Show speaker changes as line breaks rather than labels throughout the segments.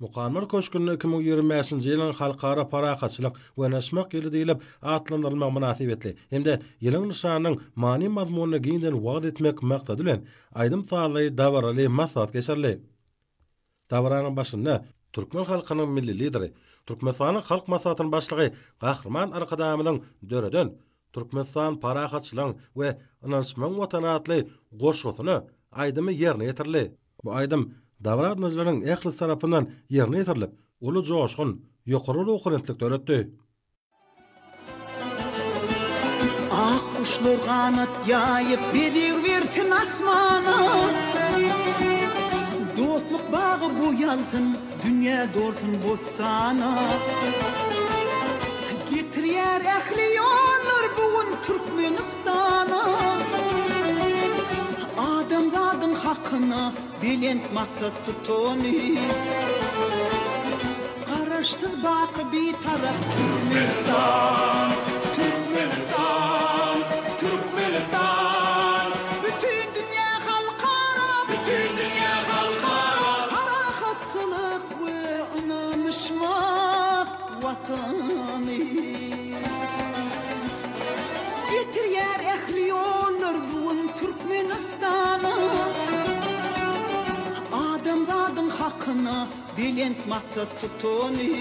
Mukamlar köşgünde 2025-nji ýylyň Halkara parahatçylyk we ynanyşmak ýyly diýlip atlandyrylmagy mynasybetli hem-de ýylyň nyşanynyň many-mazmunyny giňden wagyz etmek maksady bilen, aýdym-sazly dabaraly maslahat geçirildi. Dabaranyň başynda türkmen halkynyň Milli Lideri, Türkmenistanyň Halk Maslahatynyň Başlygy Gahryman Arkadagymyzyň döreden Türkmenistan parahatçylygyň we ynanyşmagyň Watany atly goşgusyna aýdymy ýerine ýetirildi. Bu aýdym dabara gatnaşyjylaryň ählisi tarapyndan ýerine ýetirilip, uly joşgun, ýokary ruhubelentlik döretdi.
Ak guşlar ganat ýaýyp, bezeg bersin asmana. Dostluk bagy boýalsyn, dünýä dolsun bossana. Getirýär ähli ýollar bu gün Türkmenistana. Adamzadyň hakyna belent maksat tutany. Garaşsyz baky Bitarap Türkmenistan, Türkmenistan, Türkmenistan. Bütin dünýä halkara, bütin dünýä halkara. Parahatçylyk we ynanyşmak Watany. Getirýär ähli ýollar bu gün Türkmenistana. Adamzadyň hakyna belent maksat tutany.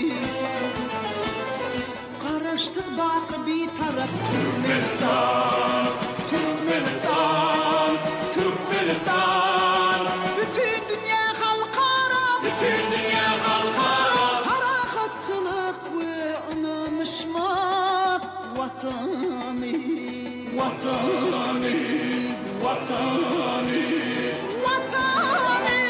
Garaşsyz baky Bitarap Türkmenistan, Türkmenistan, Türkmenistan. Bütin dünýä halkara, bütin dünýä halkara. Parahatçylyk we ynanyşmak Watany. Watany, Watany, Watany.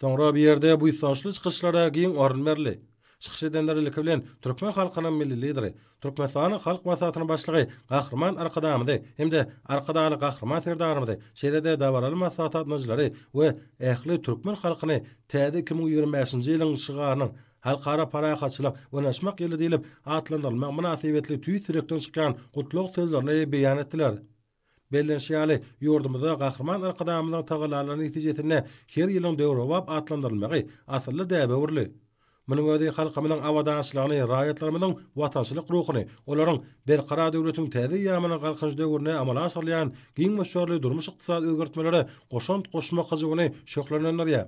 Soňra bu ýerde buýsançly çykyşlara giň orun berildi. Çykyş edenler ilki bilen türkmen halkynyň Milli Lideri, Türkmenistanyň Halk Maslahatynyň Başlygy Gahryman Arkadagymyzy hem-de Arkadagly Gahryman Serdarymyzy, şeýle-de dabaraly maslahata gatnaşyjylary we ähli türkmen halkyny täze 2025-nji ýylyň şygarynyň Halkara parahatçylyk we ynanyşmak ýyly diýlip atlandyrylmagy mynasybetli tüýs ýürekden çykýan gutlag sözlerini beýan etdiler. Bellenişi ýaly, ýurdumyzda Gahryman Arkadagymyzyň tagallalary netijesinde her ýylyň döwrebap atlandyrylmagy asylly däbe öwrüldi. Munuň özi halkymyzyň abadançylygyny, raýatlarymyzyň watançylyk ruhuny, olaryň Berkarar döwletiň täze eýýamynyň Galkynyş döwründe amala aşyrylýan giň möçberli durmuş-ykdysady özgertmelere goşant goşmak hyjuwyny şöhlelendirýär.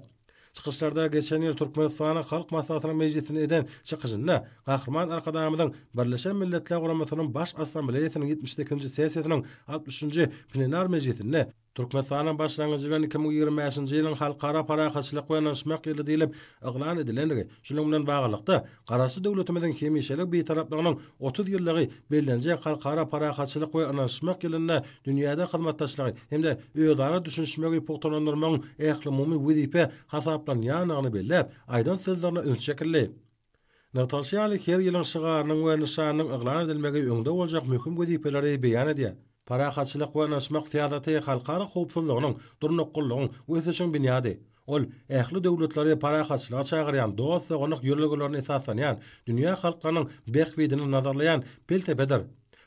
Çykyşlarda geçen ýyl Türkmenistanyň Halk Maslahatynyň mejlisinde eden çykyşynda Gahryman Arkadagymyzyň Birleşen Milletler Guramasynyň Baş Assambleýasynyň 78-nji sessiýasynyň 63-nji plenar mejlisinde Türkmenistanyň başlangyjy bilen 2025-nji ýylyň Halkara parahatçylyk we ynanyşmak ýyly diýlip yglan edilendigi, şunuň bilen baglylykda, Garaşsyz döwletimiziň hemişelik Bitaraplygynyň 30 ýyllygy bellenjek Halkara parahatçylyk we ynanyşmak ýylynda dünýäde hyzmatdaşlygy hem-de özara düşünişmegi pugtalandyrmagyň ählumumy wezipe hasaplanýandygyny belläp, aýdan sözlerine üns çekildi. Nygtalyşy ýaly, her ýylyň şygarynyň we nyşanynyň yglan edilmegi öňde boljak möhüm wezipeleri beýan edýär. Parahatçylyk we ynanyşmak syýasaty halkara howpsuzlygynyň, durnuklylygyň we ösüşiň binýady. Ol ähli döwletleri parahatçylyga çagyrýan, dost-doganlyk ýörelgelerine esaslanýan, dünýä halklarynyň bähbidini nazarlaýan pelsepedir.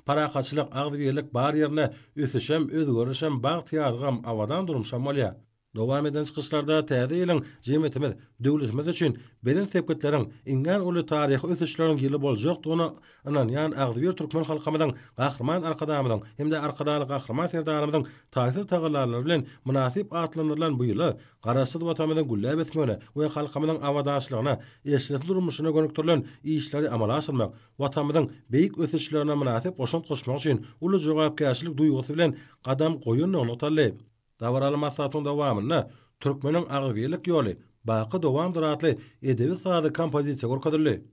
Parahatçylyk, agzybirlik bar ýerinde ösüşem, özgerişem, bagtyýarlygam, abadan durmuşam bolýar. Dowam eden çykyşlarda täze ýylyň jemgyýetimiz, döwletimiz üçin belent sepgitleriň, iňňän uly taryhy ösüşleriň ýyly boljakdygyna ynanýan agzybir türkmen halkymyzyň Gahryman Arkadagymyzyň hem-de Arkadagly Gahryman Serdarymyzyň taýsyz tagallalary bilen mynasyp atlandyrylan bu ýyla Garaşsyz Watanymyzyň gülläp ösmegine we halkymyzyň abadançylygyna, eşretli durmuşyna gönükdirilen işleri amala aşyrmak, Watanymyzyň beýik ösüşlerine mynasyp goşant goşmak üçin uly jogapkärçilik duýgusy bilen gadam goýandygy nygtaldy. Dabaraly maslahatyň dowamynda Türkmeniň agzybirlik ýoly, baky dowamdyr atly edebi-sazly kompozisiýa görkezildi.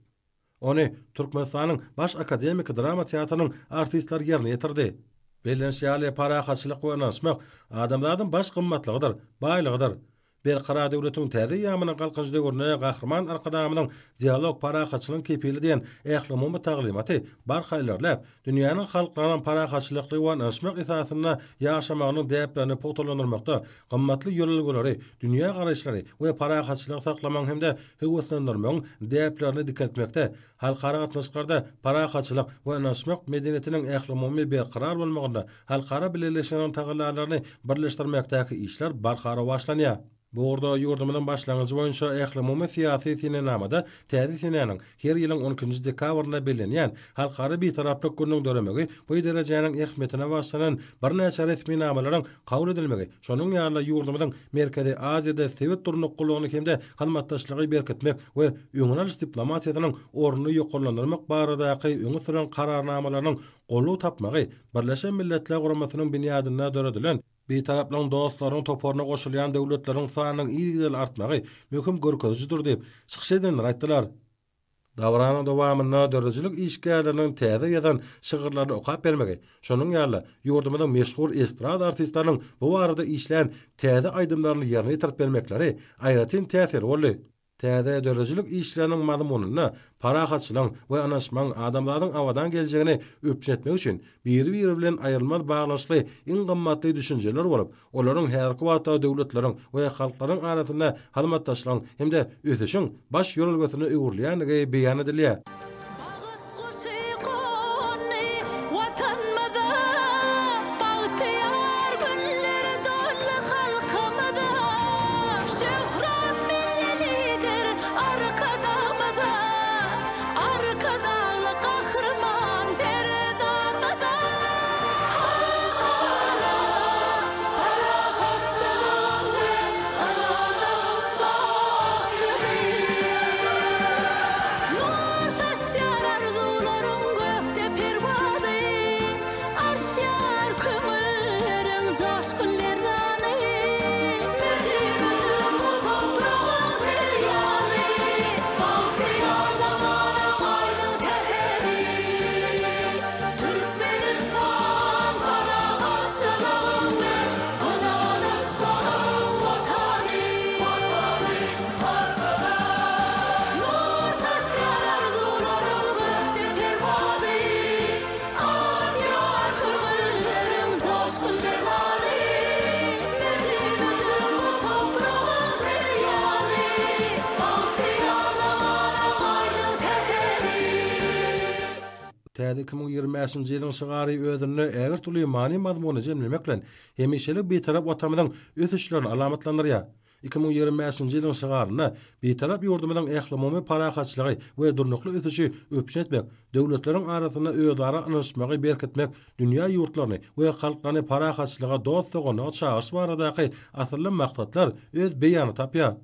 Ony Türkmenistanyň Baş akademiki drama teatrynyň artistleri ýerine ýetirdi. Bellenişi ýaly, parahatçylyk we ynanyşmak adamzadyň baş gymmatlygydyr, baýlygydyr. Berkarar döwletiň täze eýýamynyň Galkynyş döwründe Gahryman Arkadagymyzyň Dialog, parahatçylygyň kepili diýen ählumumy taglymaty barha ilerläp, dünýäniň halklarynyň parahatçylykly we ynanyşmak esasynda ýaşamagynyň däplerini pugtalandyrmakda, gymmatly ýörelgeleri, dünýä garaýyşlary we parahatçylygy saklamagyň hem-de höweslendirmegiň däplerini dikeltmekde, halkara gatnaşyklarda parahatçylyk we ynanyşmak medeniýetiniň ählumumy berkarar bolmagynda halkara bileleşiginiň tagallalaryny birleşdirmekdäki işler barha rowaçlanýar. Bu ugurda ýurdumyzyň başlangyjy boýunça ählumumy syýasy senenamada täze senäniň, her ýylyň on ikinji dekabrynda bellenýän Halkara Bitaraplyk gününiň döremegi bu derejäniň ähmiýetine bagyşlanan birnäçe resminamalaryň kabul edilmegi, şonuň ýaly-da ýurdumyzyň Merkezi Aziýada sebit durnuklylygyny hem-de hyzmatdaşlygy berkitmek we öňüni alyş diplomatiýasynyň ornuny ýokarlandyrmak baradaky öňe süren Kararnamalarynyň goldaw tapmagy Birleşen Milletler Guramasynyň binýadynda döredilen Bitaraplygyň dostlarynyň toparyna goşulýan döwletleriň sanynyň yzygiderli artmagy möhüm görkezijidir diýip, çykyş edenler aýtdylar. Dabaranyň dowamynda döredijilik işgärleriniň täze ýazan şygyrlaryny okap bermegi, şonuň ýaly-da, ýurdumyzyň meşhur estrada artistleriniň bu barada işlän täze aýdymlaryny ýerine ýetirip bermekleri aýratyn täsirli boldy. Täze döredijilik işleriniň mazmunynda parahatçylygyň we ynanyşmagyň adamzadyň abadan geljegini üpjün etmek üçin biri-biri bilen aýrylmaz baglanyşykly iň gymmatly düşünjeler bolup, olaryň häzirki wagtda döwletleriň we halklaryň arasynda hyzmatdaşlygyň hem-de ösüşiň baş ýörelgesine öwrülýändigi beýan edilýär.
Bagyt guşy gondy Watanymyza, Bagtyýar günler doldy halkymyza. Şöhrat Milli Lider Arkadagymyza, Arkadagly Gahryman Serdarymyza. Halkara parahatçylyk we ylalaşmak güni. Nur saçýar arzuwlaryň gökde perwazy, Artýar köňülleriň joşgun lerzany. Müdimidir bu topragyň ter ýazy, Bagtyýar zamanaň aýdyň säheri. Türkmenistan parahatçylygyň we ylalaşmagyň Watany. Nur saçýar arzuwlaryň gökde perwazy, Atýar köňülleriň joşgun lerzany. Müdimidir bu topragyň ter ýazy, Bagtyýar zamanaň aýdyň säheri.
Täze 2025-nji ýylyň şygary özünde ägirt uly many-mazmuny jemlemek bilen, hemişelik Bitarap Watanymyzyň ösüşlerini alamatlandyrýar. 2025-nji ýylyň şygarynda Bitarap ýurdumyzyň ählumumy parahatçylygy we durnukly ösüşi üpjün etmek, döwletleriň arasynda özara ynanyşmagy berkitmek, dünýä ýurtlaryny we halklaryny parahatçylyga, dost-doganlyga çagyryş baradaky asylly maksatlar öz beýanyny tapýar.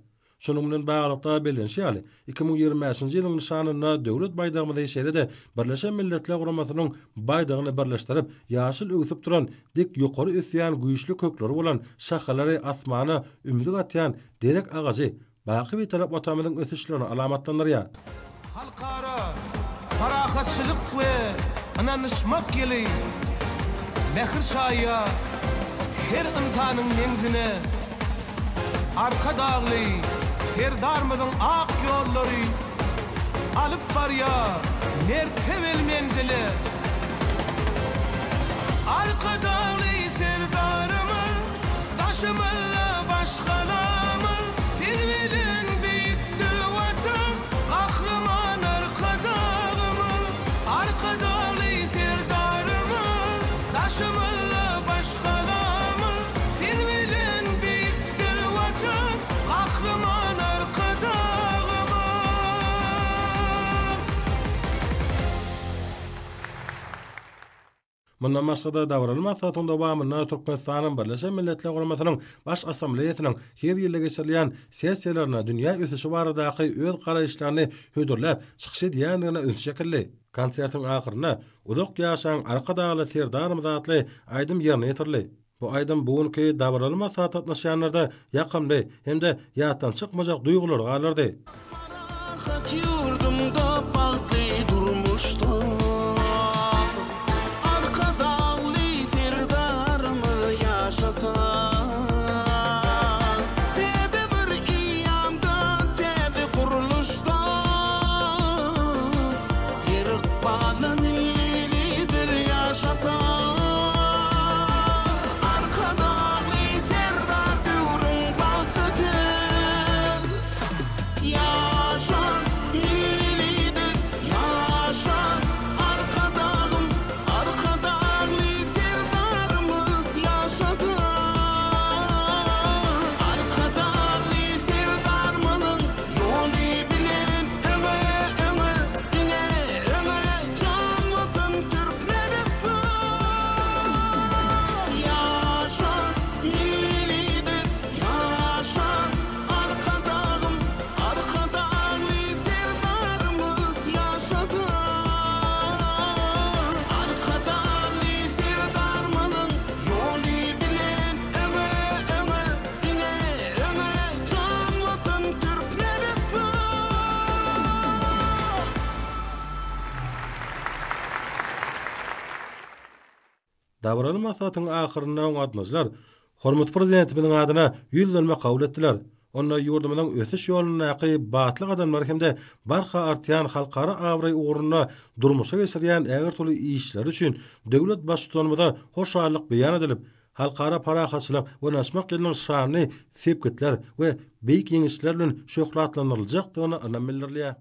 Şunuň bilen baglylykda bellenişi ýaly, 2025-nji ýylyň nyşanynda Döwlet baýdagymyzy şeýle-de Birleşen Milletler Guramasynyň baýdagyny birleşdirip, ýaşyl öwsüp duran dik ýokary ösýän güýçli kökleri bolan şahalary asmana ümzük atýan derek agajy baky Bitarap Watanymyzyň ösüşlerini alamatlandyrýar.
Halkara parahatçylyk we ynanyşmak ýyly mähir çaýýar her ynsanyň meňzine. Arkadagly Serdarymyzyň ak ýollary alyp barýar mertebeli menzile. Arkadagly Serdarymyz daşymyzda baş galamyz, Siz bilen beýikdir Watan, Gahryman Arkadagymyz. Arkadagly Serdarymyz daşymyzda baş galamyz, Siz bilen beýikdir Watan, Gahryman Arkadagymyz.
Mundan başga-da, dabaraly maslahatyň dowamynda Türkmenistanyň Birleşen Milletler Guramasynyň Baş Assambleýasynyň her ýylda geçirilýän sessiýalarynda dünýä ösüşi baradaky öz garaýyşlaryny hödürläp çykyş edýändigine üns çekildi. Konsertiň ahyrynda Uzak ýaşaň Arkadagly Serdarymyz atly aýdym ýerine ýetirildi. Bu aýdym bu günki dabaraly maslahata gatnaşýanlarda ýakymly hem-de ýatdan çykmajak duýgulary galdyrdy.
Parahat ýurdumda bagtly durmuşda Arkadagly Serdarymyz ýaşasyn.
Dabaraly maslahatyň ahyrynda oňa gatnaşyjylar hormatly Prezidentimiziň adyna ýüzlenme kabul etdiler. Onda ýurdumyzyň ösüş ýolundaky batly gadamlary hem-de barha artýan halkara abraýy ugrunda durmuşa geçirýän ägirt uly işleri üçin döwlet Baştutanymyza hoşallyk beýan edilip, Halkara parahatçylyk we ynanyşmak ýylynyň şanly sepgitler we beýik ýeňişler bilen şöhratlandyryljakdygyna ynam bildirilýär.